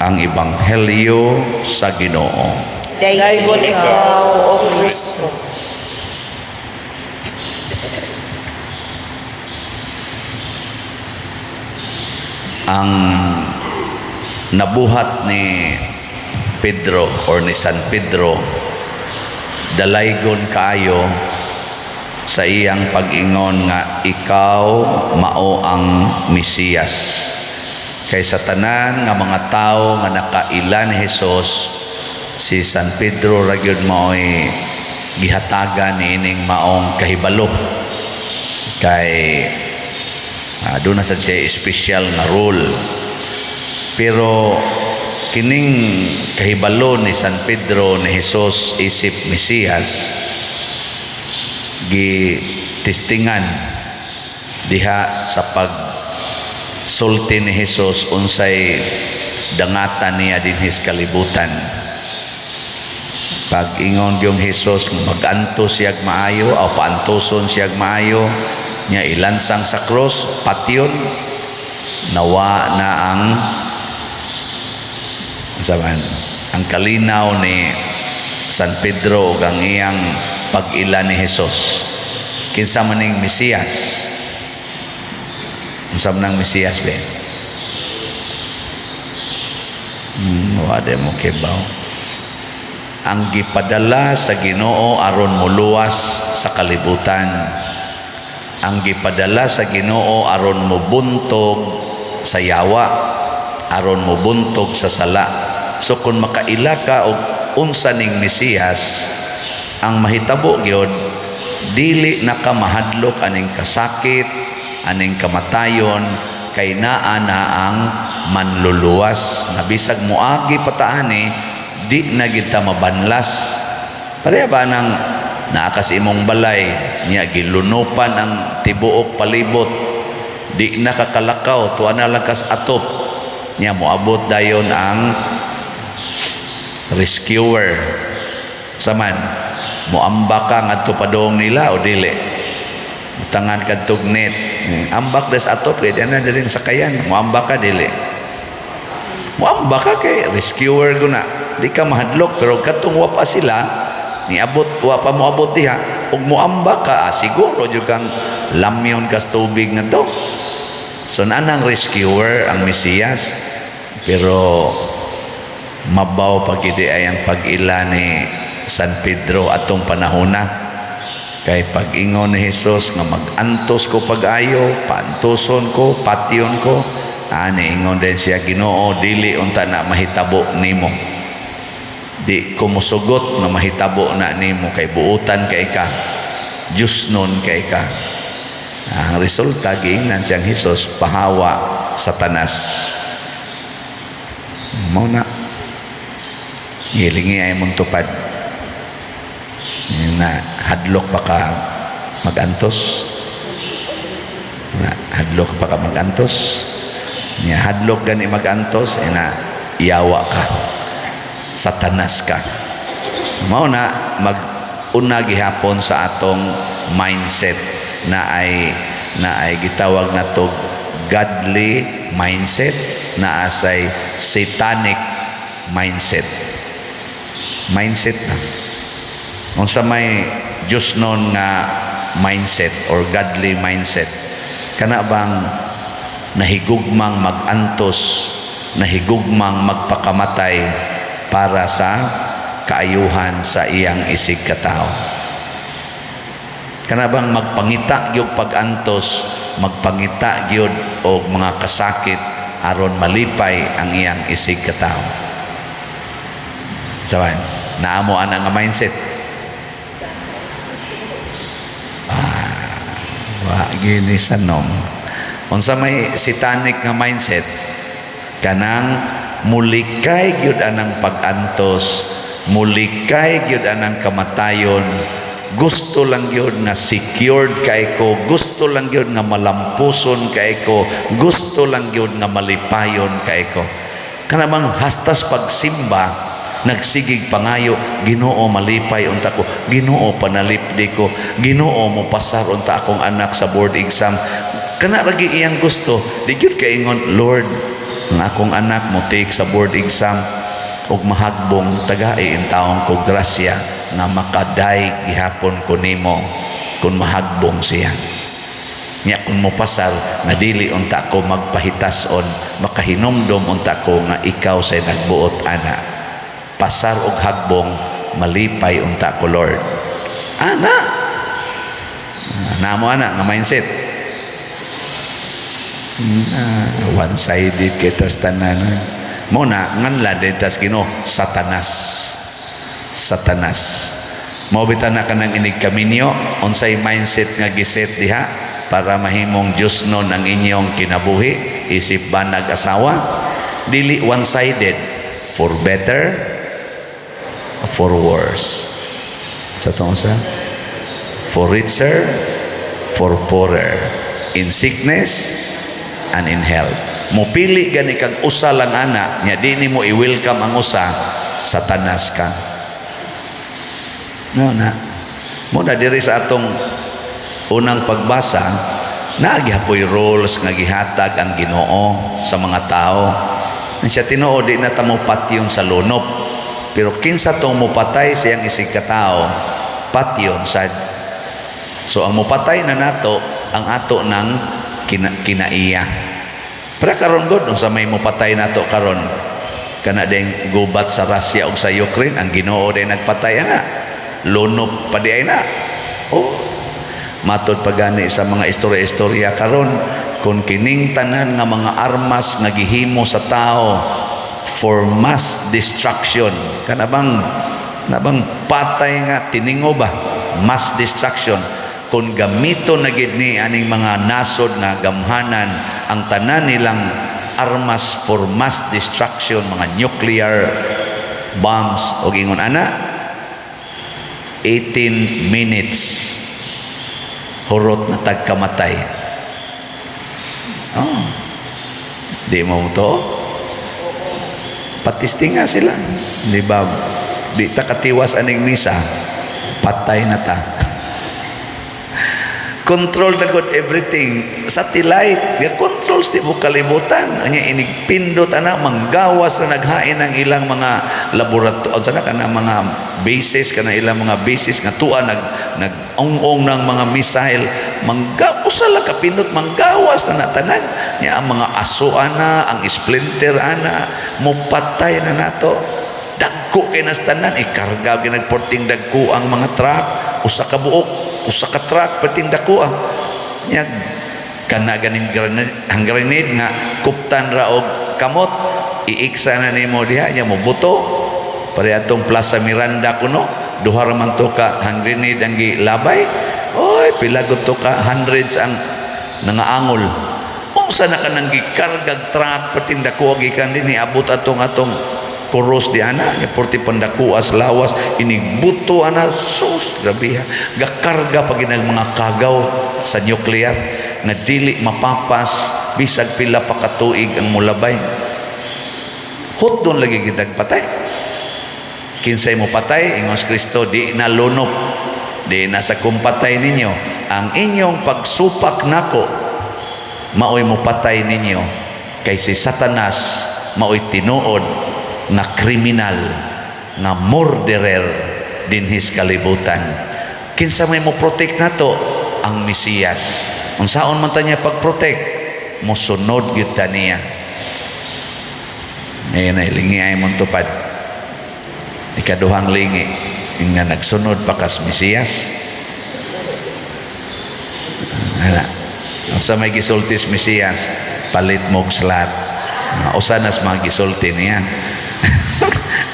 Ang Ebanghelyo sa Ginoo. Daygon ikaw, O Kristo. Ang nabuhat ni Pedro or ni San Pedro, dalaygon kaayo sa iyang pag-ingon nga ikaw mao ang Mesiyas. Kay sa tanan nga mga tawo nga nakaila ni Hesus, si San Pedro ra gyud mao'y gihatagan niining maong kahibalo, kay doon na sad siya special nga role. Pero kining kahibalo ni San Pedro ni Hesus isip Mesiyas, gi-testingan diha sa pag sulti ni Hesus unsay dangatan niya dinhi sa kalibutan. Pag ingon yung Hesus mag-antos siyag maayo o paantoson siyag maayo niya, ilansang sa cross, patyon, nawa na ang saban ang kalinaw ni San Pedro ug ang iyang pag-ila ni Hesus. Kinsa man ning Mesiyas? Unsa man ang Mesiyas be? Wa di mo kibaw. Ang gipadala sa Ginoo aron moluwas sa kalibutan. Ang gipadala sa Ginoo aron mobuntog sa yawa, aron mobuntog sa sala. So kung makaila ka og unsa ning Mesiyas, ang mahitabo gyud, dili na ka mahadlok aning kasakit, aning kamatayon, kay naa na ang manluluwas nga bisag moagi pataani, di na gid ta mabanlas. Pareha ba nang naa ka sa imong balay niya, gilunupan ang tibuok palibot, di na ka kalakaw, tuwa na lang kas atop niya, moabot dayon ang rescuer. Saman moamba ka ngadto padong nila o dili? Butangan kadtog net, ambak des atop kay di na diri sakayan. Moamba ka, dili? Moamba ka kay rescuer guna, di ka mahadlok. Pero katong wa pa sila niabot, wa pa moabot diha ug moamba ka, siguro jud kang lamyon kas tubig ngadto. So nanang rescuer ang Mesiyas, pero mabaw pag ay ang pag-ila ni San Pedro atong panahona. Kay pag-ingon ni Hesus nga mag-antos ko pag-ayo, paantoson ko, patyon ko, ani ingon din siya, "Ginoo, dili unta na mahitabo nimo. Di ko mosugot nga mahitabo na nimo kay buutan kay ka, Diyos nun kay ka." Ang resulta, giingnan siyang Hesus, "Pahawa, Satanas." Mao na. Gilingi ay mong tupad. Na hadlok pa ka magantos. Na hadlok pa ka magantos. Nya hadlok gani magantos, eh, na yawa ka. Satanas ka. Mao na mag-una gihapon sa atong mindset na ay gitawag na to godly mindset, na asay satanic mindset. Mindset na. Unsa may Diyos nun nga mindset or godly mindset? Kana bang nahigugmang magantos, nahigugmang magpakamatay para sa kaayuhan sa iyang isig katao? Kana bang magpangita gyud pag-antos, magpangita gyud og mga kasakit aron malipay ang iyang isig katao? Sawan, naamo ana nga mindset? Wa gini sa nom. Unsa may satanic nga mindset? Kanang mulikay gyud anang pag-antos, mulikay gyud anang kamatayon, gusto lang gyud nga secured kay ko, gusto lang gyud nga malampuson kay ko, gusto lang gyud nga malipayon kay ko. Kana bang hastas pagsimba nagsigig pangayo, "Ginoo, malipay unta ko. Ginoo, panalipdi ko. Ginoo, mo pasar unta akong anak sa board exam." Kana lagi iyang gusto. Di gyud kaingon, "Lord, ang akong anak mo take sa board exam ug mahagbong, tagai intawon ko grasya nga makadayeg gihapon ko nimo kung mahagbong siya. Nya kung mopasar nga dili unta ko magpahitason, makahinumdom unta ko nga ikaw say nagbuot ana. Pasar og hagbong, malipay unta ko, Lord." Ana namo, ana nga mindset. One-sided kitas tanan mo na nganla tas Ginoo Satanas. Satanas mao bitaw na kanang inig kaminyo, unsay mindset nga giset diha para mahimong Diyos nun ang inyong kinabuhi isip ba nag-asawa, dili one-sided, for better, for worse, sa tong sa for richer, for poorer, in sickness and in health. Mupili gani kag usa lang ana nya di nimo i-welcome ang usa, Satanas ka. No na mo na diri sa atong unang pagbasa, naa gihapoy rules nga gihatag ang Ginoo sa mga tao. Siya tinuod, di na ta mo patyon sa lunop, pero kinsa tong mopatay siyang isig katao, patyon sad. So ang mopatay na nato ang ato ng kinaiya. Pero karon god, unsa may mopatay nato karon? Kana ding gubat sa Russia ug sa Ukraine, ang Ginoo din nagpatay ana? Lunop pa di ay na. Oh, matod pa gani sa mga istorya-istorya karon, kung kining tanan nga mga armas nga gihimo sa tao for mass destruction, kana bang na bang patay nga tiningo ba, mass destruction, kung gamito na gid ni aning mga nasod nga gamhanan ang tanan nilang armas for mass destruction, mga nuclear bombs og ingon ana, 18 minutes hurot na tagkamatay. Oh. Di mo to patisting nga sila, di ba? Di ta katiwas aning misa, patay na ta. Control na god everything. Satellite ga control sa tibuok kalibutan. Anya inig pindot ana, manggawas na naghain ang ilang mga laboratorio sana, kana mga bases, kana ilang mga bases nga tuwa nag nag-ong ng mga missile, mangga usa lang ka pindot, manggawas na natanan nya ang mga aso ana, ang splinter ana, mupatay na nato. Dagko kay nas tanan ikarga, ginagporting dagko ang mga truck, usa ka buok, usa ka truck perting dako ah. Nya kana ganing grenade, ang grenade nga kuptan ra og kamot, iiksa na nimo diha nya mobuto pare. Atong Plaza Miranda kuno, duha ra man to ka hand grenade ang gilabay. Oy, pila gud to ka hundreds ang nangaangol. Unsa na kanang gikargag truck perting dako gikan dinhi abot atong atong kuros di ana nya, porti pandakuas lawas inigbuto ana. Sus, grabe ha. Gakarga pa ginag mga kagaw sa nuclear nga dili mapapas bisag pila pa katuig ang mulabay. Hotdon lagi gitag patay. Kinsay mo patay, ingon si Kristo, di na lunop, di na sa kumpatay ninyo. Ang inyong pagsupak nako maoy mo patay ninyo, kay si Satanas maoy tinuod nga kriminal nga murderer dinhis kalibutan. Kinsa may mo protect nato? Ang Mesiyas. Unsaon man ta niya pag-protect? Mosunod gyud ta niya. Ngayon ay lingi ay mong tupad. Ikaduhang lingi nga nagsunod pa kas Mesiyas. Ana. Unsa may gisultis Mesiyas? "Palit mo'g slot." Usa nas mga gisulti niya.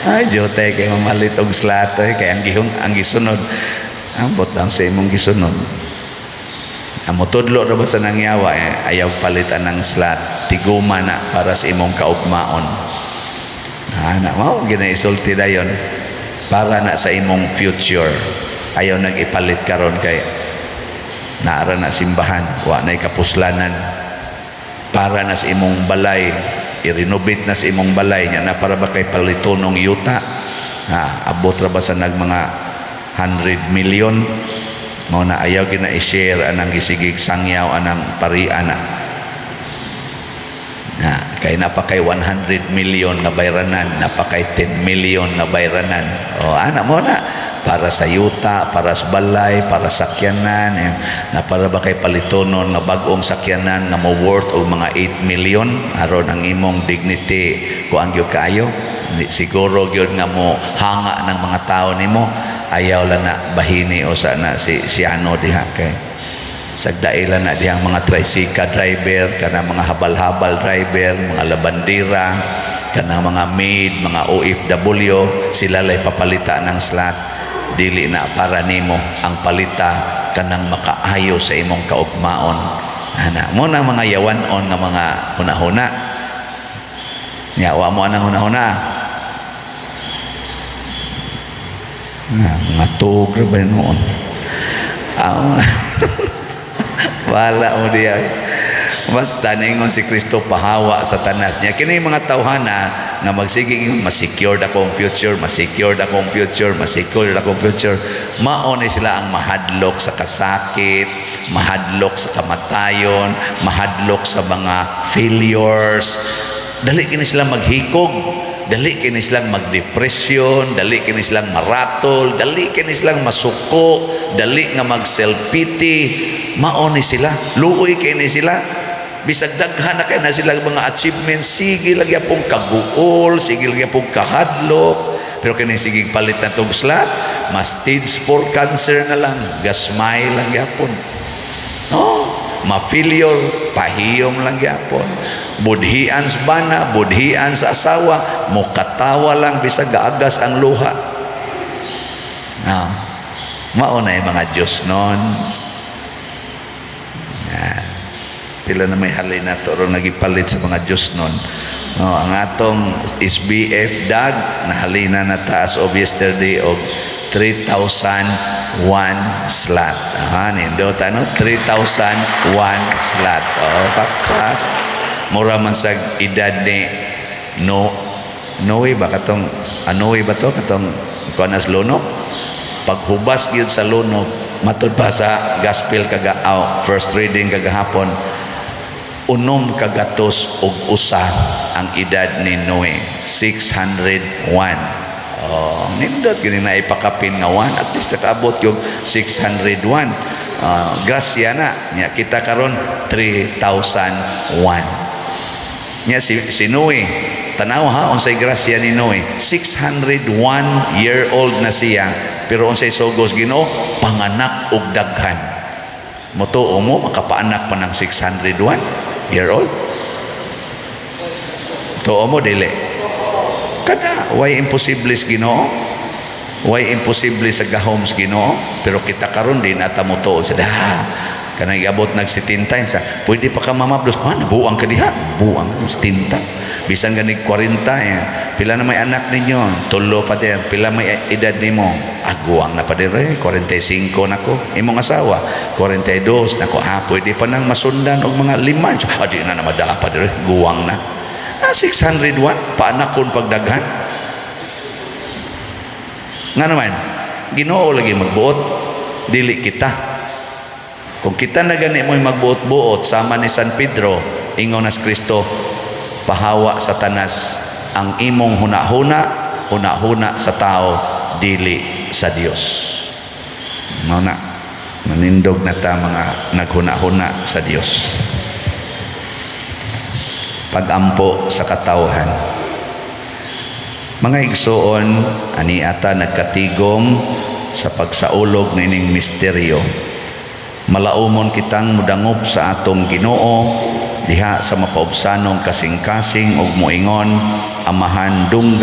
Ay, jote kay mamalit og slot ay kay ang gihong ang gisunod. Ambot lang sa imong gisunod. Ang motudlo ra ba sa nangyawa eh, ayaw palitan ng slot. Tiguma na para sa imong kaugmaon. Ana mao ginaisulti dayon, para na sa imong future. Ayaw nag-ipalit karon kay naara na simbahan, wa na'y kapuslanan. Para na sa imong balay, i-renovate na sa imong balay nya na para ba kay palitonong yuta. Ha, abot ra ba sa nag mga 100 million? Mao na ayaw gina i-share anang gisigig sangyaw anang parian na. Na, kay napakay 100 million nga bayranan, napakay 10 million nga bayranan. O ana mo na para sa yuta, para sa balay, para sa sakyanan, eh, na para ba kay palitonon nga bag-ong sakyanan nga mo worth og mga 8 million aron ang imong dignity kuan gyud kaayo. Siguro gyud nga mo hanga ng mga tao nimo. Ayaw lang na bahini o sa na si siano diha kay sagdailan na dihang mga tricycle driver, kana mga habal-habal driver, mga labandira, kana mga maid, mga OFW, sila lay papalita ng slot. Dili na para nimo ang palita, kanang makaayo sa imong kaugmaon. Ana mo na mga yawan-on nga mga hunahuna nya. Wa mo anang hunahuna na mga tug ra ba noon. Ah, wala mo diya. Basta ningon si Kristo, "Pahawa, Satanas." Niya kini mga tawhana nga magsige ingon, "Ma-secured akong future, ma-secured akong future, ma-secured akong future." Mao ni sila ang mahadlok sa kasakit, mahadlok sa kamatayon, mahadlok sa mga failures. Dali kini sila maghikog, dali kini silang magdepresyon, dali kini silang maratol, dali kini silang masuko, dali nga mag self-pity. Mao ni sila, luoy kini sila. Bisag daghan na kay na sila mga achievements, sige lagi pong kaguol, sige lagi pong kahadlok. Pero kini sige palit na tong slot, mas stage 4 cancer na lang, gasmay lang gyapon. No, ma-failure, pahiyom lang gyapon. Budhian sa bana, budhian sa asawa, mukatawa lang bisag gaagas ang luha. No. Mao na yung mga Diyos nun. Yan. Pila na may halin na to ron nagipalit sa mga Diyos nun. No, ang atong SBF dag nahalina na taas of yesterday og 3,001 slot. Aha, nindot ano? 3,001 slot. Oh, pakpak. Mura man sa edad ni no Noe ba, katong Anoe ba to, katong kuan as lunok, paghubas gyud sa lunok, matud pa sa gospel kaga aw, first reading kagahapon, 601 ang edad ni Noe, 601. Oh, nindot kini na ipakapin nga 1, at least nakaabot yung 601. Grasya na nya kita karon 3001 nya. Si Noe, tanaw ha, unsay grasya ni Noe. 601 year old na siya, pero unsay sugos Ginoo? "Panganak og daghan." Motuo mo makapaanak pa ng 601 year old? Tuo mo dili? Kada way imposible sa Ginoo, way imposible sa gahom sa Ginoo. Pero kita karon din ata mo tuo sa da kanang iabot nag 70 sa pwede pa ka mamabdos. Ah, nabuang ka diha, buang 70, bisan ganig 40 eh. "Pila na may anak ninyo?" "Tulo, pader." "Pila may edad nimo?" "Aguang na, pader eh, 45 na ko." "Imong asawa?" "42 nako." "Ah, pwede pa nang masundan og mga lima." "Ah, di na na madaa, pader, guwang na." Ah, 601 paanakon pagdaghan. Nga naman Ginoo lagi magbuot, dili kita. Kung kita na gani mo'y magbuot-buot sama ni San Pedro, ingon nas Kristo, "Pahawa, Satanas, ang imong hunahuna, hunahuna sa tao, dili sa Dios." Mao na, manindog na ta mga naghunahuna sa Dios. Pagampo sa katawhan. Mga igsuon, ani ata nagkatigom sa pagsaulog nining misteryo. Malaumon kitang mudangop sa atong Ginoo diha sa mapaubsanong kasing-kasing ug moingon, "Amahan, dunggan